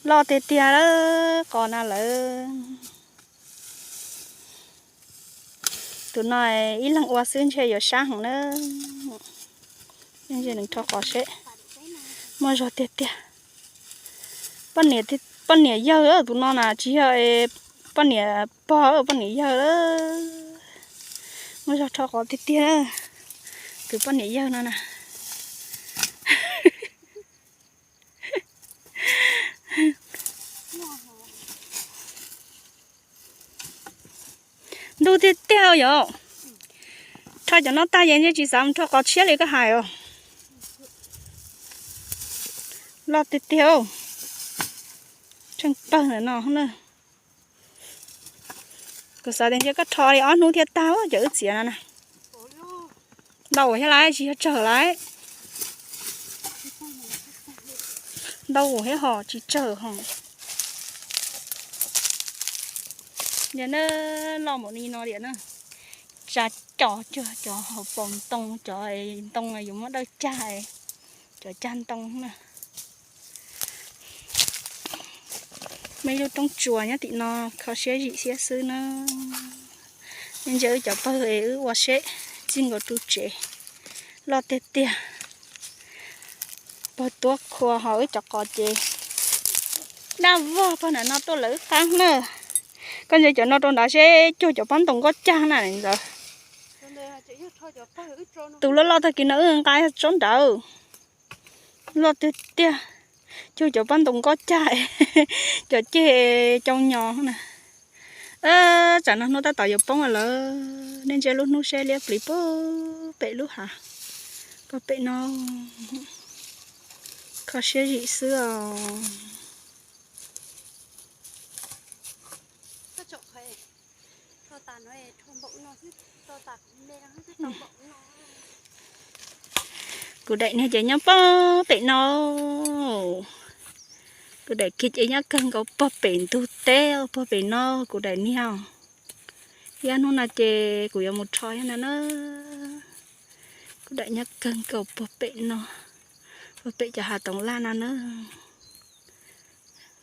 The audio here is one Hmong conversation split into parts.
Loj tiag tiag lawm qos na lawm. Tus no ib leeg ua xwb ntshe yuav sab heev na. Ntshe nws rho qos seb. Muaj zog tiag tiag. Poj niam yawg tus no na tsis yog poj niam pog, poj niam yawg. Muaj zog rho qos tiag tiag. Tus poj niam yawg no na. Ntug tiag tiag yom. Rho cov no tag ces ntshe tsis xav mus rho qos tshiab li koj hais os. Loj tiag tiag. Tsheej pawg ntawm no na. Kuv xav tias ntshe koj rho li ob hnub thiaj tag cov wb txiav no na. Ntau thiab lawm tsis yog tsawg lawm. Ntau thiab ho tsis tsawg ho. Niam na, loj npaum li no tiam na. Tsa cov cuag cov hauv paus ntoo, cov ntoo yuav muab dawj cag, cov cag ntoo na. Muaj ib lub roob tsuas nyob tim no, kho siab zim siab xwb na. Nej ntsia wb cov pawg es wb ua seb txij nkaus ru tsev. Loj tiag tiag. Pawg tuab khua ho wb cov qos ces daj vog pawg ntawm no tuaj lawv wb qab na. Koj ntsia cov no rau nrad seb cuag cov pob ntoos nkoj cag na ntawd. Tus loj loj tag kis no wb nqa tsob nrad. Loj tiag tiag. Cuag cov pob ntoos nkoj cag, cov ceg cau nyos na. Tsam no hnub tab tom yuav poob lawm, nej ntsia lub hnub seb liab pliv puag pem lub hav, puag pem no. Kho siab zim xwb os. Kuv daim niag ces nyob puag pem no. Kuv daim kiag ces nyob kawg nkaus puag pem ntug teb puag pem no kuv daim niag. Ib hnub no ces kuv yuav mus rho thiab no na. Kuv daim nyob kawg nkaus puag pem no, puag pem cov hav toov laj no na.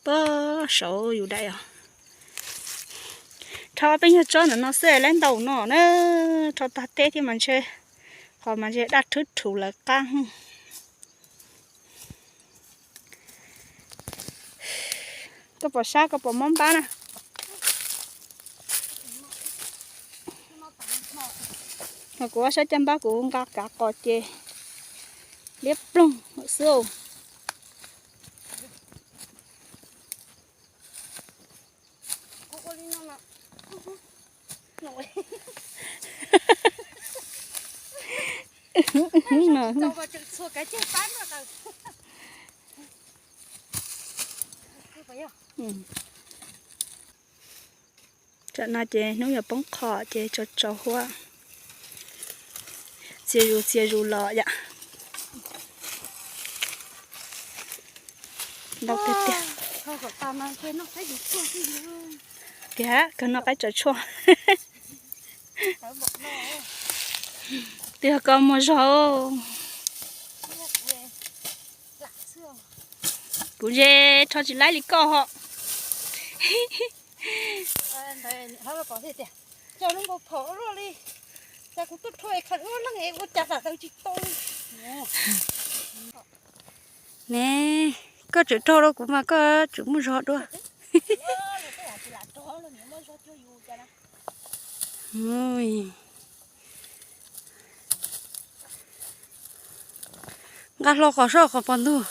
Puag saud yus daim os. Rho peb nyuag tsob ntawm no xwb lawv ntau no na. Rho tag teb thiab mas ntshe, qhov mas ntshe daj rhwb rhuv lawv qab. Koj pom sab koj pom mob npab na. Ho kuv ob sab caj npab kuv nqa kav qos ces liab ploog xwb. Tsam no ces hnub yuav poob qho ces tsaus tsaus huab. Txias zus txias zus los yom. Ntau tiag tiag. Tiag, kawg noj qaib tsaws tshuaj. Twb yog koj muaj zog. Kuv ze rho tsis laib li koj ho. Ne, koj tseem rho rau kuv mas koj tseem muaj zog dua. Nqa hlo qhov soj qhov pos ntug.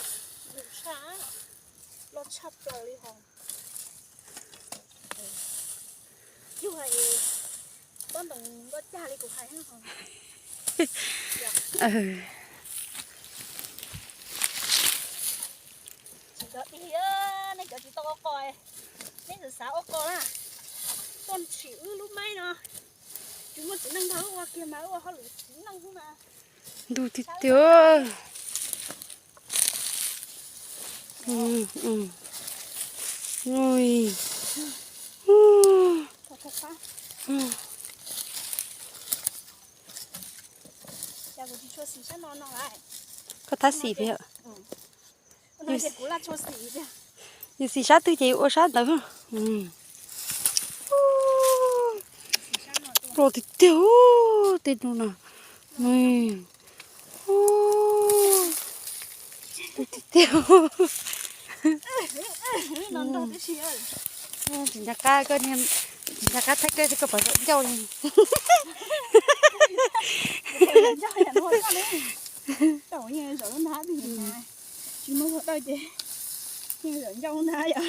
Ntug tiag tiag. Koj thab xim thiab. Yus xim sab twg ces yus ua sab ntawd. Loj tiag tiag tej no na. Tiag tiag. Tsis nco qab, tsis nco qab thaij koj thiab koj pom zaum ncauj li. Tsis muaj ncauj ces zaum ncauj ntag yom.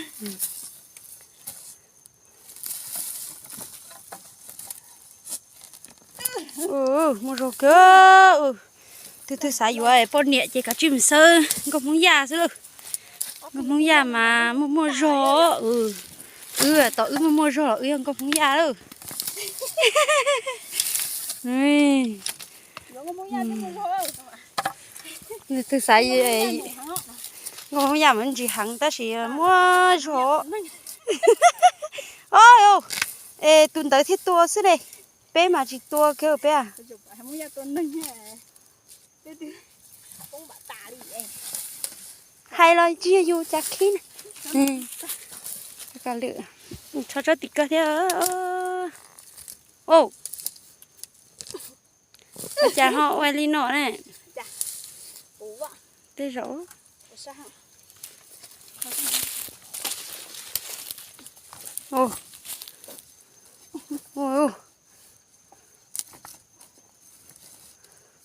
Muaj zog kawg. Twb twb xav yuav poj niam ces kav tsij mus xawb nkauj Hmoob Yaj xwb lauj. Nkauj Hmoob Yaj mas muaj muaj zog. Wb tom wb muaj muaj zog los wb yog nkauj Hmoob Yaj lawm. Twb xav nkauj Hmoob Yaj mas ntsis heev tab sis muaj zog. Es tus ntawd thiaj tua xwb ne, peb mas tsis tua kiag peb. Hais los tsis yog yus cas khib na. Tso tsob tim kawg thiab. Ua cas ho ua li no ne? Tej zaum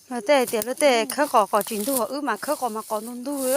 luag tej hais tias luag tej khawb qos qos tsis ntug, wb mas khawb qos mas qos ntug ntug li.